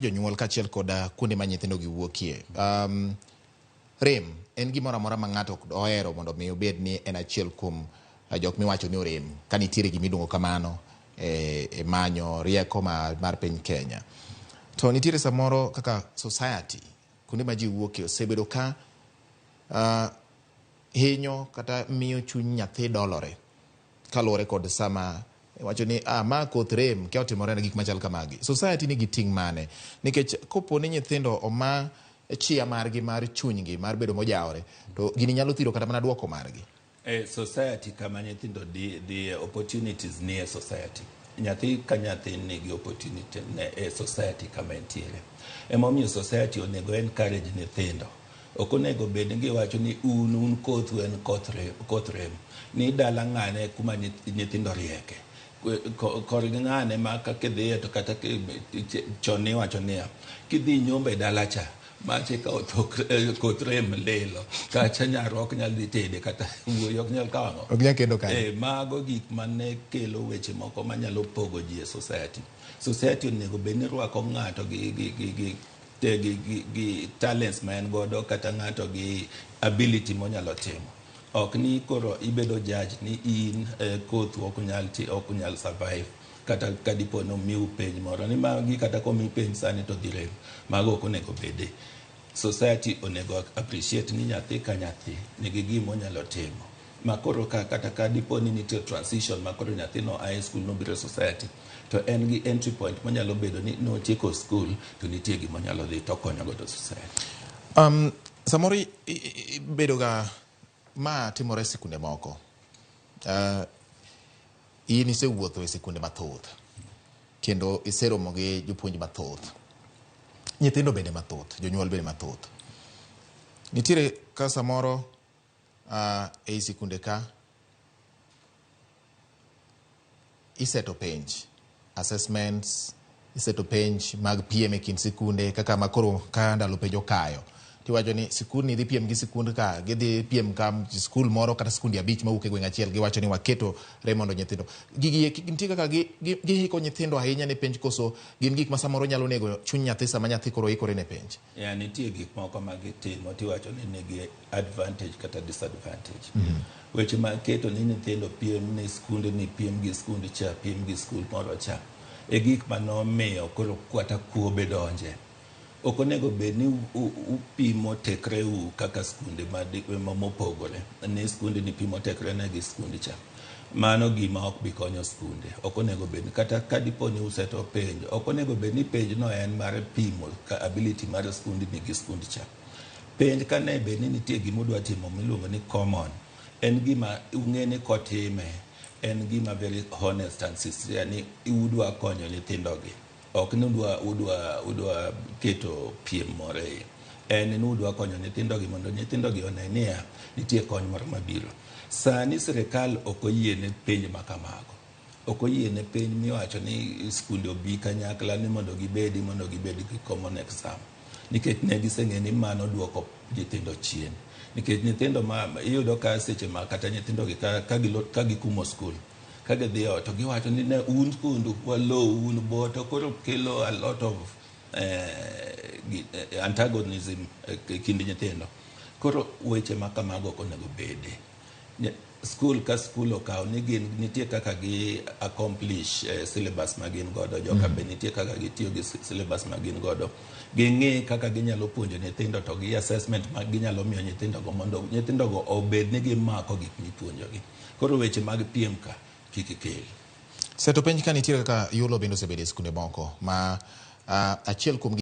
Jonyuol kaachiel koda kuonde ma nyithindogi wuokie. Rem en gimoro amora ma ng'ato ok ohero mondo mi obed ni en achiel kuom jok miwacho ni orem ka nitiere gima iluongo kamano e, e manyo rieko mar piny Kenya. To nitiere samoro kaka society kuonde ma ji wuokie osebedo ka hinyo kata miyo chuny nyathi dolore kaluwore kod sama iwacho ni ah, ma koth rem kia otimore ne gik machal kamagi. Society nigi ting' mane? Nikech kopo ni nyithindo oma chia margi mar chunygi mar bedo mojawore to gini nyalo thiro kata mana duoko margi. E society kama nyithindo dhiye, opportunities nie society. Nyathi ka nyathi nigi opportunity ne e society kama entiere. Emomiyo society onego encourage nyithindo. Ok onego bed ni giwacho ni un kothu en koth rem. Ni dala ng'ane kuma nyithindo rieke. Korgi ng'ane ma kidhiye to kata chon niwacho niya, kidhi nyombo e dala cha, mache ka koth rem lilo, kacha nyarwa ok nyal dhi tede kata wuoyi ok nyal kawo ang'o. Ok nyal kendo kanyo. Mago gik mane kelo weche moko manyalo pogo ji e society. Society onego bed ni rwako ng'ato gi talents ma en godo kata ng'ato gi ability monyalo timo. Ok ni koro ibedo judge ni in kothu ok nyal survive kata kadipo ni omiu penj moro ni magi kata komi penj sani to dhi rem. Mago ok onego bede. Society onego appreciate ni nyathi ka nyathi nigi gima onyalo timo. Ma koro ka kata ka dipo ni nitie transition ma koro nyathino a e school nobiro e society to en gi entry point monyalo bedo ni notieko school to nitie gima onyalo dhi to okonyo godo society. Samoro bedo ga ma timore e sikunde moko. In isewuotho e sikunde mathoth kendo iseromo gi jopuonj mathoth, nyithindo bende mathoth, jonyuol bende mathoth. Nitiere ka samoro ei sikunde ka iseto penj, assessments, iseto penj mag piem e kind sikunde kaka makoro ka ndalo penj okayo tiwacho ni sikundni dhi piem gi sikund ka, gidhi piem ka skul moro kata sikundi 5 mawuok e gweng' achiel, giwacho ni waketo re mondo nyithindo gigi eki nitie kaka gihiko nyithindo ahinya ne penj, koso gin gik ma samoro nyalo nego chuny nyathi sama nyathi koro ikore ne penj? Ya, nitie gik moko ma gitimo tiwacho ni nigi advantage kata disadvantage. Weche mag keto ni nyithindo piem ni skundni piem gi skund cha, piem gi skul moro cha, e gik manomiyo koro kata kuo be donje. Ok onego bed ni upimo tekreu kaka skunde mopogore, ni skundni pimo tekrene gi skund cha. Mano gima ok bi konyo skunde. Ok onego bed kata ka dipo ni useto penj, ok onego bed ni penj no en mar pimo ability mar skundni gi skund cha. Penj ka ne bed ni nitie gima udwa timo miluongo ni common, en gima ung'e ni kotime, en gima very honest and sincere ni udwa konyo nyithindogi. Ok ni udwa keto piem moro e iye. En ni udwa konyo nyithindogi mondo nyithindogi one niya nitie kony moro mabiro. Sani sirikal ok oyiene penj ma kamago. Ok oyiene penj miwacho ni skunde obi kanyakla ni mondo gibedi mondo gibed gi common exam. Nikech ne giseng'e ni mano duoko nyithindo chien. Nikech nyithindo ma iyudo ka seche ma kata nyithindo gi ka gikumo skul, ka gidhi ot to giwacho ni ne un skundu walou un bo, to koro kelo a lot of antagonism e kind nyithindo. Koro weche ma kamago ok onego bede. Skul ka skul okaw ni gin nitie kaka gi accomplish syllabus ma gin godo, joka be nitie kaka gitiyo gi syllabus ma gin godo. Ging'i kaka ginyalo puonjo nyithindo to gi assessment ma ginyalo miyo nyithindogo mondo nyithindogo obed ni gimako gik mipuonjogi. Koro weche mag piem ka kik kel. Seto penj ka nitiere kaka yulo bende osebedo e skunde moko ma achiel kuom